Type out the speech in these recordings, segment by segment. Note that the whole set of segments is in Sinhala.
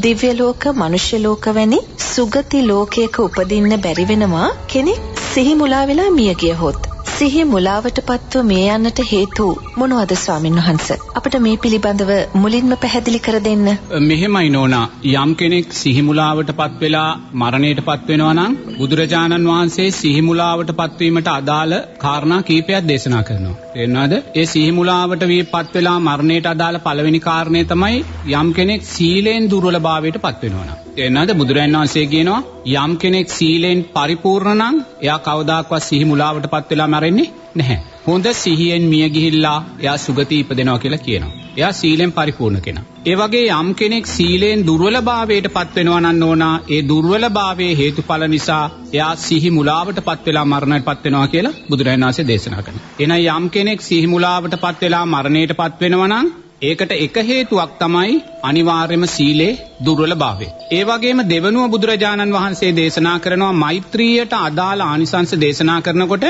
දිව්‍ය ලෝක, මනුෂ්‍ය ලෝක වැනි සුගති ලෝකයක උපදින්න බැරි වෙනවා කෙනෙක් සිහි මුලා වෙලා මිය ගියහොත්. සිහි මුලාවට පත්ව මිය යන්නට හේතු මොනවද ස්වාමින් වහන්සේ? අපිට මේ පිළිබඳව මුලින්ම පැහැදිලි කර දෙන්න. මෙහෙමයි නෝනා, යම් කෙනෙක් සිහි මුලාවට පත් වෙලා මරණයට පත් වෙනවා නම් බුදුරජාණන් වහන්සේ සිහි මුලාවට පත්වීමට අදාළ කාරණා කීපයක් දේශනා කරනවා. තේරෙනවද? ඒ සිහි මුලාවට පත් වෙලා මරණයට අදාළ පළවෙනි කාරණය තමයි යම් කෙනෙක් සීලෙන් දුර්වලභාවයට පත් වෙනවා නම්. තේරෙනවද? බුදුරජාණන් වහන්සේ කියනවා යම් කෙනෙක් සීලෙන් පරිපූර්ණ නම් එයා කවදාකවත් සිහි මුලාවට පත් වෙලා මැරෙන්නේ නැහැ. හොඳ සිහියෙන් මිය ගිහිල්ලා එයා සුගති ඉපදෙනවා කියලා කියනවා. එයා සීලෙන් පරිපූර්ණ කෙනා. ඒ වගේ යම් කෙනෙක් සීලෙන් දුර්වලභාවයට පත් වෙනවා නම් නෝනා, ඒ දුර්වලභාවයේ හේතුඵල නිසා එයා සිහි මුලාවට පත් වෙලා මරණයට පත් වෙනවා කියලා බුදුරජාණන් වහන්සේ දේශනා කරනවා. එහෙනම් යම් කෙනෙක් සිහි මුලාවට පත් වෙලා මරණයට පත් වෙනවා නම් ඒකට එක හේතුවක් තමයි අනිවාර්යම සීලේ දුර්වලභාවය. ඒ වගේම දෙවනුව බුදුරජාණන් වහන්සේ දේශනා කරනවා මෛත්‍රියට අදාළ ආනිසංස දේශනා කරනකොට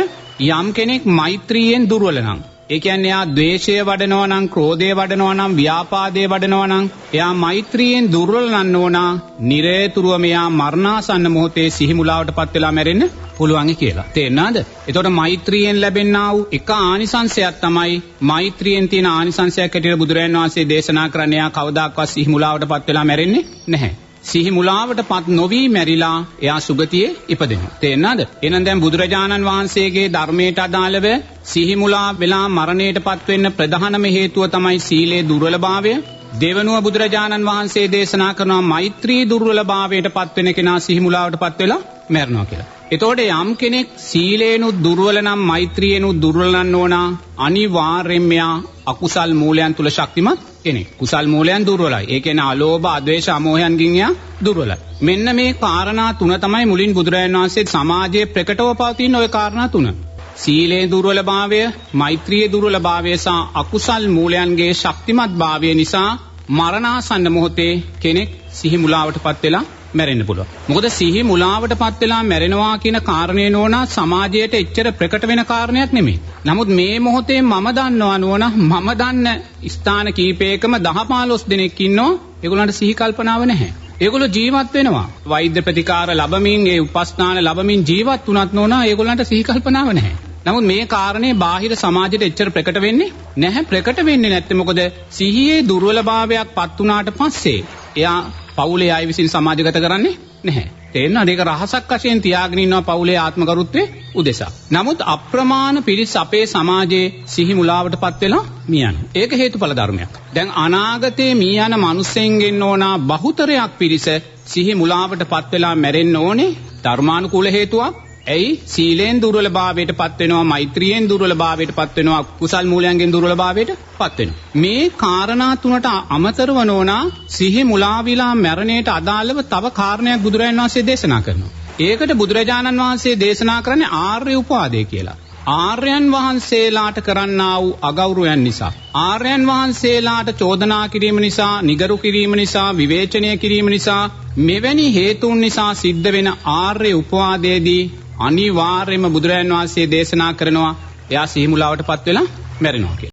යම් කෙනෙක් මෛත්‍රියෙන් දුර්වල නම්, ඒ කියන්නේ එයා ද්වේෂය වඩනවා නම්, ක්‍රෝධය වඩනවා නම්, ව්‍යාපාදය වඩනවා නම්, එයා මෛත්‍රියෙන් දුර්වල නම් ඕනා නිරේතුරුවම එයා මරණාසන්න මොහොතේ සිහි මුලාවට පත් වෙලා මැරෙන්න පුළුවන් කියලා. තේරෙනවද? එතකොට මෛත්‍රියෙන් ලැබෙනා වූ එක ආනිසංසයක් තමයි මෛත්‍රියෙන් තියෙන ආනිසංසයක් හැටියට බුදුරජාණන් වහන්සේ දේශනා කරන්නේ එයා කවදාකවත් සිහි මුලාවට පත් වෙලා මැරෙන්නේ නැහැ. සිහි මුලාවට පත් නොවි මැරිලා එයා සුගතියේ ඉපදෙනවා. තේරෙනවද? එහෙනම් දැන් බුදුරජාණන් වහන්සේගේ ධර්මයට අදාළව සිහි මුලා වෙලා මරණයට පත් වෙන්න ප්‍රධානම හේතුව තමයි සීලේ දුර්වලභාවය. දෙවනුව බුදුරජාණන් වහන්සේ දේශනා කරනවා මෛත්‍රී දුර්වලභාවයට පත් වෙන කෙනා සිහි මුලාවට පත් වෙලා මැරෙනවා කියලා. එතකොට යම් කෙනෙක් සීලේනුත් දුර්වල නම් මෛත්‍රියේනුත් දුර්වල නම් ඕනා අනිවාර්යෙන්ම එයා අකුසල් මූලයන් තුල ශක්තිමත් කෙනෙක්. කුසල් මූලයන් දුර්වලයි. ඒ කියන්නේ අලෝභ, අද්වේෂ, අමෝහයන්ගෙන් එයා දුර්වලයි. මෙන්න මේ කාරණා තුන තමයි මුලින් බුදුරජාණන් වහන්සේ සමාජයේ ප්‍රකටව පවතින ওই කාරණා තුන. සීලේ දුර්වලභාවය, මෛත්‍රියේ දුර්වලභාවය සහ අකුසල් මූලයන්ගේ ශක්තිමත් භාවය නිසා මරණාසන්න මොහොතේ කෙනෙක් සිහි මුලාවට පත් වෙලා මැරෙන්න පුළුවන්. මොකද සිහි මුලාවට පත් වෙලා මැරෙනවා කියන කාරණේ නෝනා සමාජයට එච්චර ප්‍රකට වෙන කාරණයක් නෙමෙයි. නමුත් මේ මොහොතේ මම දන්නවා නෝනා, මම දන්න ස්ථාන කීපයකම 10-15 දෙනෙක් ඉන්නවා. ඒගොල්ලන්ට සිහි කල්පනාව නැහැ. ඒගොල්ලෝ ජීවත් වෙනවා. වෛද්‍ය ප්‍රතිකාර ලැබමින්, ඒ උපස්ථාන ලැබමින් ජීවත් වුණත් නෝනා ඒගොල්ලන්ට සිහි කල්පනාව නැහැ. නමුත් මේ කාරණේ බාහිර සමාජයට එච්චර ප්‍රකට වෙන්නේ නැහැ. ප්‍රකට වෙන්නේ නැත්තේ මොකද සිහියේ දුර්වලභාවයක් පත් වුණාට පස්සේ එයා පවුලේ අය විසින් සමාජගත කරන්නේ නැහැ. තේරෙනවද? ඒක රහසක් වශයෙන් තියාගෙන ඉන්නවා පවුලේ ආත්මගරුත්වයේ උදෙසා. නමුත් අප්‍රමාණ පිරිස් අපේ සමාජයේ සිහි මුලාවට පත් වෙලා මිය යනවා. ඒක හේතුඵල ධර්මයක්. දැන් අනාගතයේ මිය යන මිනිස්සුන්ගෙන් ඕනා බහුතරයක් පිරිස සිහි මුලාවට පත් වෙලා මැරෙන්න ඕනේ ධර්මානුකූල හේතුවක්. ඇයි? සීලෙන් දුර්වලභාවයට පත් වෙනවා, මෛත්‍රියෙන් දුර්වලභාවයට පත් වෙනවා, කුසල් මූලයන්ගෙන් දුර්වලභාවයට පත් වෙනවා. මේ කාරණා තුනට අමතරව නෝනා සිහි මුලා විලා මරණයට අදාළව තව කාරණයක් බුදුරජාණන් වහන්සේ දේශනා කරනවා. ඒකට බුදුරජාණන් වහන්සේ දේශනා කරන්නේ ආර්ය උපවාදය කියලා. ආර්යයන් වහන්සේලාට කරන්නා වූ අගෞරවයන් නිසා, ආර්යයන් වහන්සේලාට චෝදනා කිරීම නිසා, නිගරු කිරීම නිසා, විවේචනය කිරීම නිසා, මෙවැනි හේතුන් නිසා සිද්ධ වෙන ආර්ය උපවාදයේදී අනිවාර්යයෙන්ම බුදුරජාණන් වහන්සේ දේශනා කරනවා එයා සිහි මුලාවට පත් වෙලා මැරෙනවා කියලා.